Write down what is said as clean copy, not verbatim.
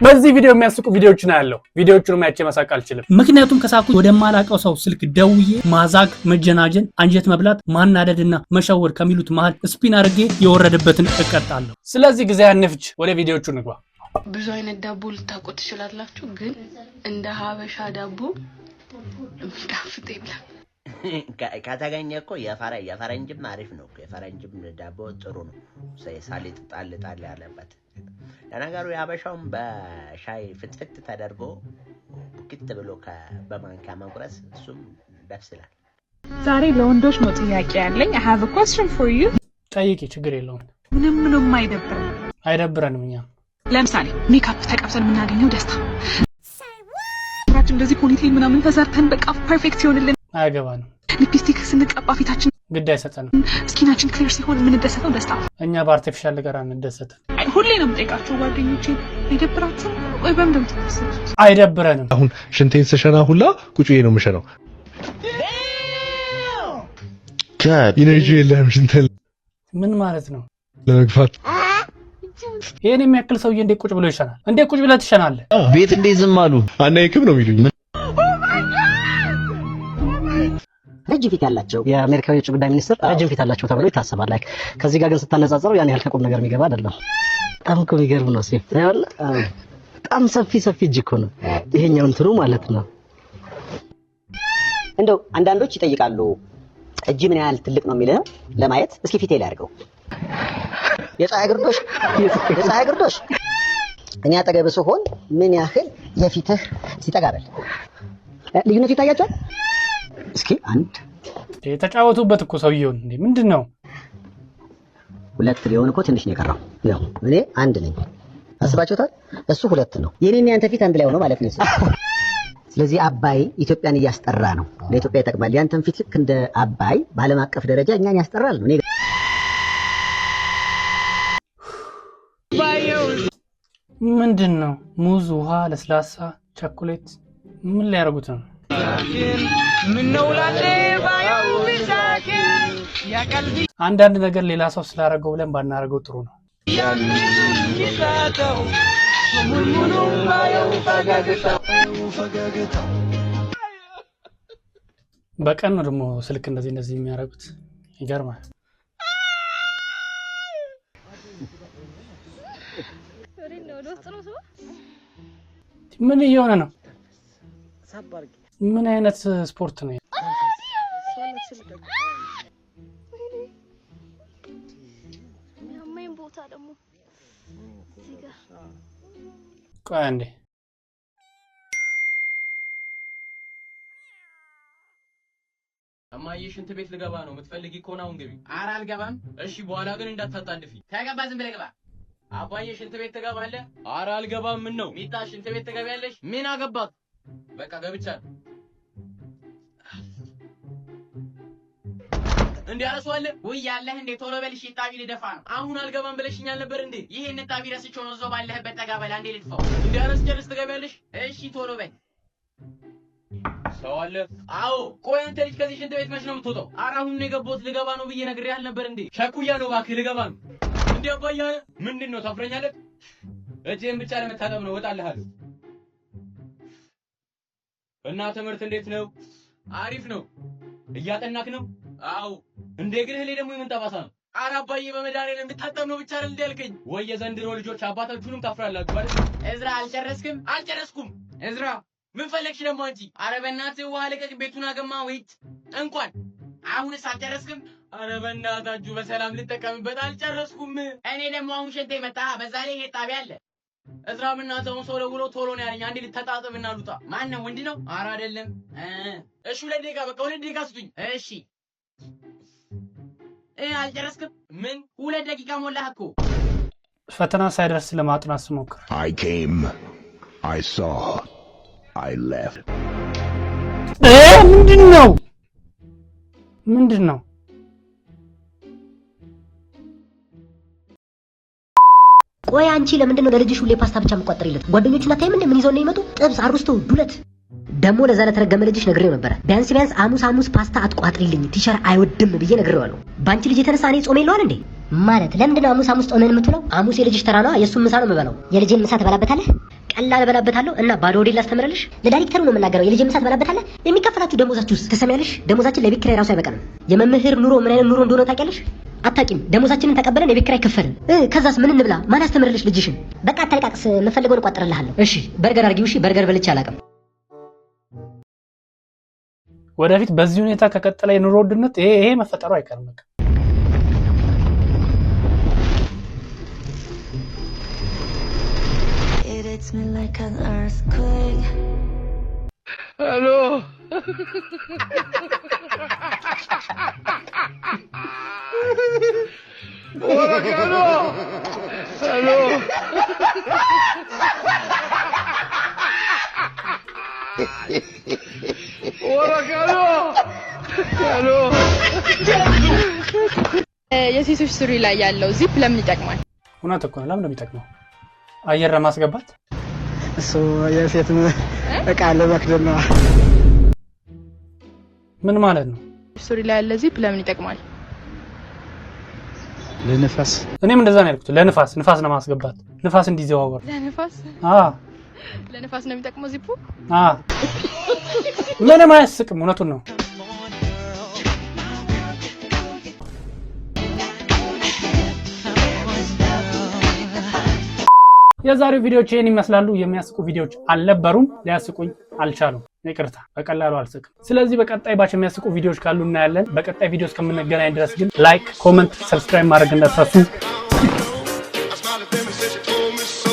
በዚህ ቪዲዮ የሚያስቁ ቪዲዮዎች ነው ያለው። ቪዲዮዎቹን አይቼ መሳቅ አልችልም። ምክንያቱም ከሳኩ ወደማላቀው ሰው ስልክ ደውዬ ማዛግ፣ መጀናጀን፣ አንጀት መብላት፣ ማናደድና መሸወር ከሚሉት መሃል spin አድርጌ የወረደበትን እቀጣለሁ። ስለዚህ ጊዜ አንፍጅ፣ ወደ ቪዲዮዎቹ እንግባ። ብዙ አይነት ዳቦ ልታውቁ ትችላላችሁ፣ ግን እንደ ሀበሻ ዳቦ የሚጣፍጥ የለም። ከተገኘ እኮ የፈረንጅም አሪፍ ነው። የፈረንጅም ዳቦ ጥሩ ነው። ሳሊጥ ጣል ጣል ያለበት። ለነገሩ የሀበሻውም በሻይ ፍትፍት ተደርጎ ቡክት ብሎ በማንኪያ መቁረስ እሱም ደስ ይላል። ዛሬ ለወንዶች ነው ጥያቄ ያለኝ። I have a question for you። ጠይቂ፣ ችግር የለውም። ምንም ምንም አይደብርም። አይደብረንም። እኛም ለምሳሌ ሜካፕ ተቀብተን የምናገኘው ደስታ፣ ራችን እንደዚህ ponytail ምናምን ተሰርተን በቃ perfect ሲሆንልን፣ አያገባንም። ሊፕስቲክ ስንቀባ ፊታችን ግድ አይሰጠንም። Skin ኣችን clear ሲሆን የምንደሰተው ደስታ እኛ በ artificial ነገር አንደሰትም። አይ፣ ሁሌ ነው የምጠይቃቸው ጓደኞቼ፣ አይደብራችሁም ወይ? በምን እንደምትደሰቱት? አይደብረንም። አሁን ሽንቴን ስሸና ሁላ ቁጭ ብዬ ነው የምሸናው። Energy የለህም ሽንቴን ምን ማለት ነው? ለመግፋት። ይህን የሚያክል ሰውዬ እንዴት ቁጭ ብሎ ይሸናል? እንዴት ቁጭ ብለህ ትሸናለህ? ቤት እንዴት ዝም አሉ? አናይክም ነው የሚሉኝ። ረጅም ፊት ያላቸው የአሜሪካዊ የውጭ ጉዳይ ሚኒስትር ረጅም ፊት ያላቸው ተብሎ ይታሰባል። Like ከዚህ ጋር ግን ስታነጻጽረው ያን ያህል ከቁም ነገር የሚገባ አይደለም። በጣም እኮ የሚገርም ነው። ሴፍ በጣም ሰፊ ሰፊ እጅ እኮ ነው ይሄኛው እንትኑ ማለት ነው። እንደው አንዳንዶች ይጠይቃሉ፣ እጅ ምን ያህል ትልቅ ነው የሚልህ ለማየት እስኪ ፊቴ ላይ አድርገው። የፀሐይ ግርዶሽ የፀሐይ ግርዶሽ እኔ አጠገብ ስሆን ምን ያህል የፊትህ ሲጠጋ በል ልዩነቱ ይታያቸዋል። እስኪ አንድ የተጫወቱበት እኮ ሰውየውን። እንዴ ምንድን ነው? ሁለት ሊሆን እኮ ትንሽ ነው የቀረው። ያው እኔ አንድ ነኝ፣ አስባችሁታል? እሱ ሁለት ነው። የኔና ያንተ ፊት አንድ ላይ ሆኖ ማለት ነው። ስለዚህ አባይ ኢትዮጵያን እያስጠራ ነው፣ ለኢትዮጵያ ይጠቅማል። ያንተን ፊት ልክ እንደ አባይ በዓለም አቀፍ ደረጃ እኛን ያስጠራል ነው። ምንድን ነው? ሙዝ፣ ውሃ፣ ለስላሳ፣ ቸኮሌት ምን ሊያደርጉት ነው? አንዳንድ ነገር ሌላ ሰው ስላደረገው ብለን ባናደርገው ጥሩ ነው። በቀን ነው ደግሞ ስልክ እንደዚህ እንደዚህ የሚያደርጉት። ይገርማል። ምን እየሆነ ነው? ምን አይነት ስፖርት ነው? ቆይ አንዴ። እማዬ ሽንት ቤት ልገባ ነው። የምትፈልጊ ከሆነ አሁን ግቢ። ኧረ አልገባም። እሺ፣ በኋላ ግን እንዳታጣድፊ። ከገባ ዝም ብለህ ግባ። አባዬ ሽንት ቤት ትገባለህ? ኧረ አልገባም። ምን ነው ሚጣ ሽንት ቤት ትገቢያለሽ? ምን አገባክ? በቃ ገብቻለሁ። እንዴ አረሰዋለ ውይ ያለህ እንዴ ቶሎ በል እሺ፣ ጣቢ ልደፋ ነው። አሁን አልገባም ብለሽኛል ነበር እንዴ? ይሄን ጣቢ ረስቼው ነው። እዛው ባለህበት ጠጋ በል አንዴ ልድፋው። እንዴ አረስ ጨርስ ትገቢያለሽ? እሺ ቶሎ በል። ሰው አለ? አዎ። ቆይ አንተ ልጅ ከዚህ ሽንት ቤት መች ነው የምትወጣው? ኧረ አሁን ነው የገባሁት። ልገባ ነው ብዬ ነግሬህ አልነበር እንዴ? ቸኩያ ነው እባክህ፣ ልገባ ነው። እንዴ አባያ ምንድን ነው ታፍረኛለህ? እጄን ብቻ ለመታጠብ ነው፣ እወጣልሃለሁ። እና ትምህርት እንዴት ነው? አሪፍ ነው። እያጠናክ ነው? አዎ። እንደ እግርህ ላይ ደግሞ የምን ጠባሳ ነው? ኧረ አባዬ በመድኃኒዓለም እንድታጠብ ነው ብቻ አይደል እንዴ ያልከኝ? ወይ የዘንድሮ ልጆች አባታችሁንም ታፍራላችሁ አይደል? እዝራ አልጨረስክም? አልጨረስኩም። እዝራ ምን ፈለግሽ ደግሞ አንቺ? ኧረ በእናትህ ውሃ ልቀቅ፣ ቤቱን አገማ ወይት እንኳን አሁንስ አልጨረስክም? ኧረ በእናታችሁ በሰላም ልጠቀምበት አልጨረስኩም። እኔ ደግሞ አሁን ሽንቴ መጣ። በዛ ላይ ይሄ ጣቢያ አለ። እዝራ በእናትህ አሁን ሰው ደውሎ ቶሎ ነው ያለኝ። አንዴ ልተጣጥብና ልውጣ። ማን ነው? ወንድ ነው? ኧረ አይደለም። እሺ 2 ደቂቃ በቃ 2 ደቂቃ ስጡኝ። እሺ አልጨረስክም? ምን 2 ደቂቃ ሞላህ እኮ። ፈተና ሳይደርስ ለማጥናት ስሞክር I came, I saw, I left. ምንድን ነው? ምንድን ነው? ቆይ አንቺ ለምንድን ነው ለልጅሽ ሁሌ ፓስታ ብቻ የምትቋጥሪለት? ጓደኞቹን አታይም እንዴ ምን ይዘው እንደሚመጡ? ጥብስ፣ አሩስቶ፣ ዱለት። ደግሞ ለዛ ለተረገመ ልጅሽ ነግሬው ነበረ። ቢያንስ ቢያንስ ሐሙስ ሐሙስ ፓስታ አትቋጥሪልኝ teacher አይወድም ብዬ ነግሬዋለሁ። በአንቺ ልጅ የተነሳ እኔ ጾሜ የለዋል እንዴ? ማለት ለምንድን ነው ሐሙስ ሐሙስ ጾመን የምትውለው? ሐሙስ የልጅሽ ተራ ነዋ። የእሱን ምሳ ነው የምበላው። የልጄን ምሳ ትበላበታለህ? ቀላል እበላበታለሁ እና ባዶ ሆዴን ላስተምርልሽ። ለዳይሬክተሩ ነው የምናገረው። የልጅ ምሳ ትበላበታለህ። የሚከፈላችሁ ደሞዛችሁስ ትሰሚያለሽ? ደሞዛችን ለቤት ኪራይ ራሱ አይበቃም። የመምህር ኑሮ ምን አይነት ኑሮ እንደሆነ ታውቂያለሽ? አታውቂም። ደሞዛችንን ተቀበለን የቤት ኪራይ ከፈልን። ከዛስ ምን እንብላ? ማን ያስተምርልሽ ልጅሽን? በቃ አታልቃቅስ፣ የምፈልገውን እቋጥርልሃለሁ። እሺ በርገር አድርጊው። እሺ በርገር በልቼ አላውቅም። ወደፊት በዚህ ሁኔታ ከቀጠለ የኑሮ ውድነት ይሄ መፈጠሩ አይቀርም። በቃ። It hits me like an earthquake. Hello. Hello. Hello. Hello. Hello. የሴቶች ሱሪ ላይ ያለው ዚፕ ለምን ይጠቅማል? እውነት እኮ ነው። ለምን ነው የሚጠቅመው? አየር ለማስገባት። እሱ የሴት እቃ ለመክደን ነው። ምን ማለት ነው? ሱሪ ላይ ያለ ዚፕ ለምን ይጠቅማል? ለንፋስ። እኔም እንደዛ ነው ያልኩት። ለንፋስ፣ ንፋስ ለማስገባት፣ ንፋስ እንዲዘዋወር። ለንፋስ? አ። ለንፋስ ነው የሚጠቅመው ዚፑ? አ፣ ምንም አያስቅም። እውነቱን ነው። የዛሬው ቪዲዮዎች ይህን ይመስላሉ። የሚያስቁ ቪዲዮዎች አልነበሩም፣ ሊያስቁኝ አልቻሉም። ይቅርታ፣ በቀላሉ አልስቅም። ስለዚህ በቀጣይ batch የሚያስቁ ቪዲዮዎች ካሉ እናያለን። በቀጣይ ቪዲዮ እስከምንገናኝ ድረስ ግን like፣ comment፣ subscribe ማድረግ እንዳትረሱ።